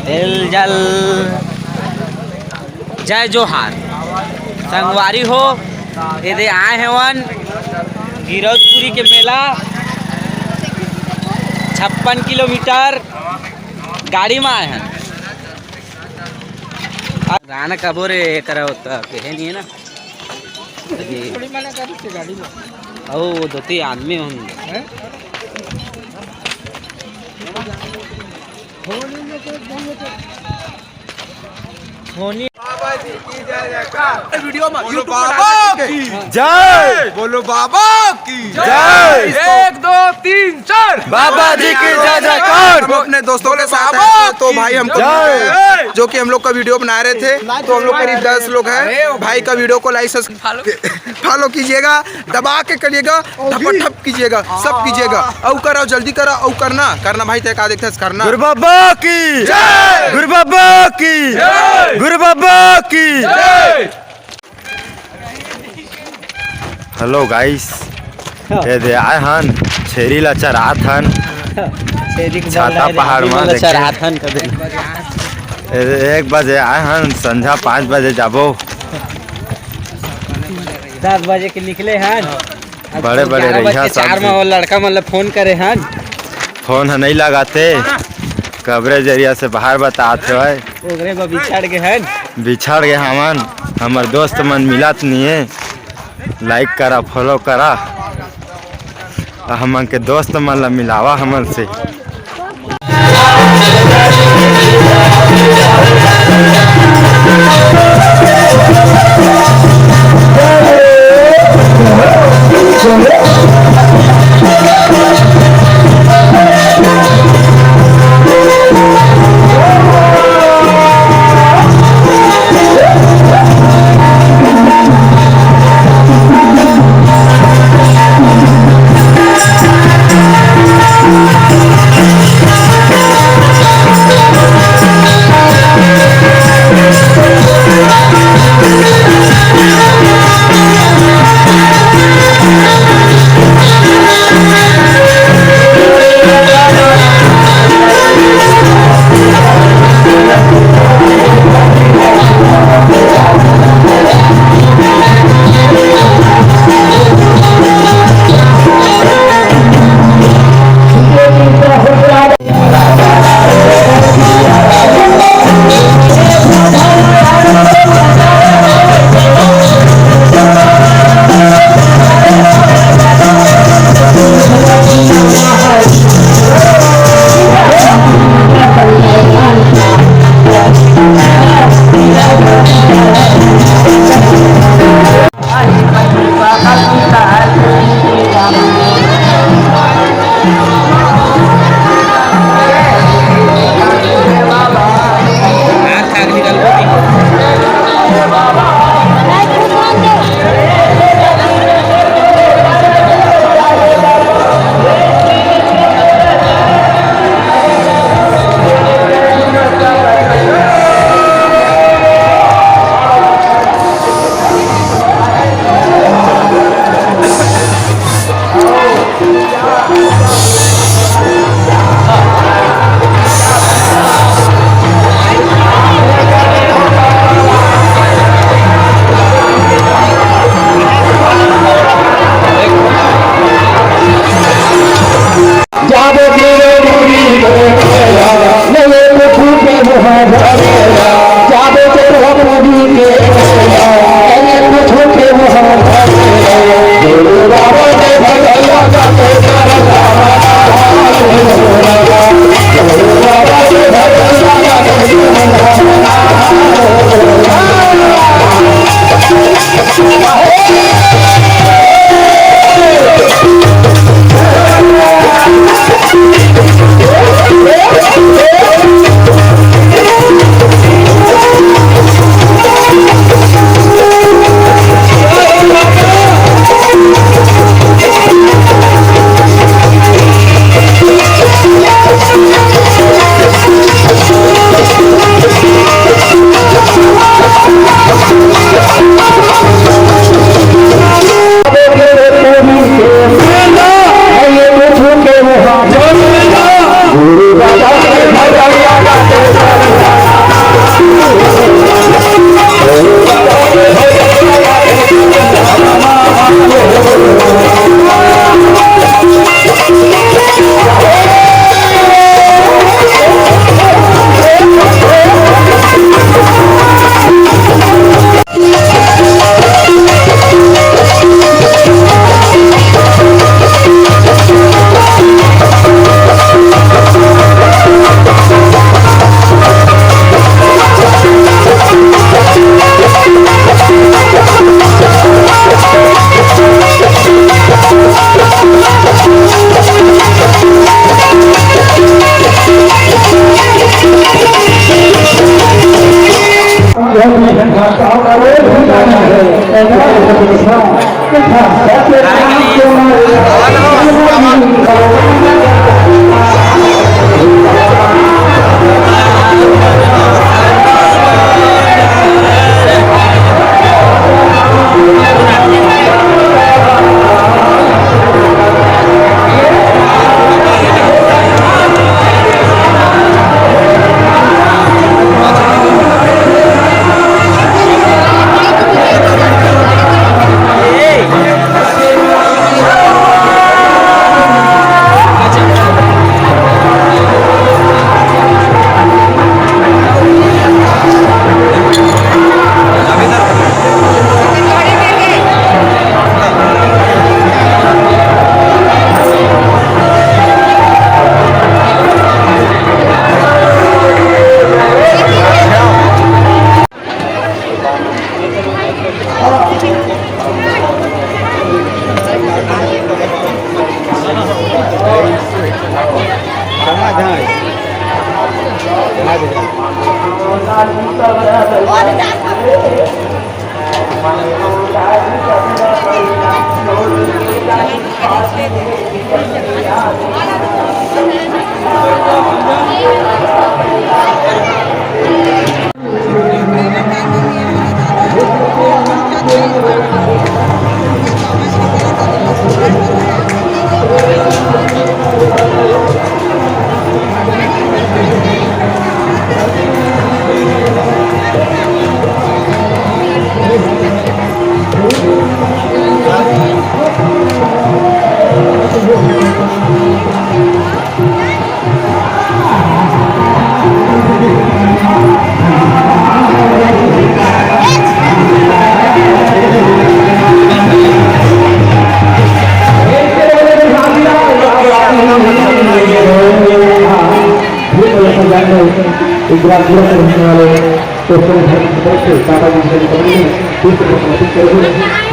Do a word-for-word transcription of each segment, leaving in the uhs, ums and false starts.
तेल जल। जय जोहार संगवारी हो, एदे आए हवन गिरौदपुरी के मेला, छप्पन किलोमीटर गाड़ी में आए हैं। गाना कबो रे करा होता, कहे नहीं है ना। अभी थोड़ी मना कर इससे गाड़ी में। ओ, दो तीन आदमी होंगे। हैं? होनी में तो, होनी में तो। होनी। बाबा जी की जय जयकार। वीडियो में बोलो YouTube पर बाबा डाल सकते हैं। की जय। बोलो बाबा की जय। एक, दो, तीन, चार। बाबा जी की जय जयकार। हम अपने दोस्तों के साथ हैं, तो भाई हमको जय। जो कि हम लोग का वीडियो बना रहे थे, तो हम लोग करीब दस लोग हैं। भाई का वीडियो को लाइक, सब्सक्राइब, फॉलो कीजिएगा, दबा के करिएगा, ठपाठप कीजिएगा, सब कीजिएगा। औ करा, जल्दी करा, औ करना, करना भाई, तय का देखते हैं, करना। गुरु बाबा की जय। गुरु बाबा की जय। गुरु बाबा की जय। हेलो गाइस, हाँ। एदे आए हन, छेरी ला चरात हन। छेरी के छाता पहाड़ मा देखे। चरात हन कभी। एदे एक बजे आए हन, संझा पाँच बजे जाबो। दस बजे के निकले हन। बड़े बड़े ग्यारह बज रहिया के चार सब मा वो लड़का मन ला फोन करे हन। फोन ह नहीं लगाते, कबरे जरिया से बाहर बतात हवय। ओकरे बर बिछड़ गे हन। बिछड़ गे हमन, हमर दोस्त मन मिलत नहीं है। लाइक करा, फॉलो करा, हमन के दोस्त मन ला मिलावा हमन से।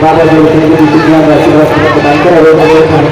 बाबा जी के आशीर्वाद प्रदान करें।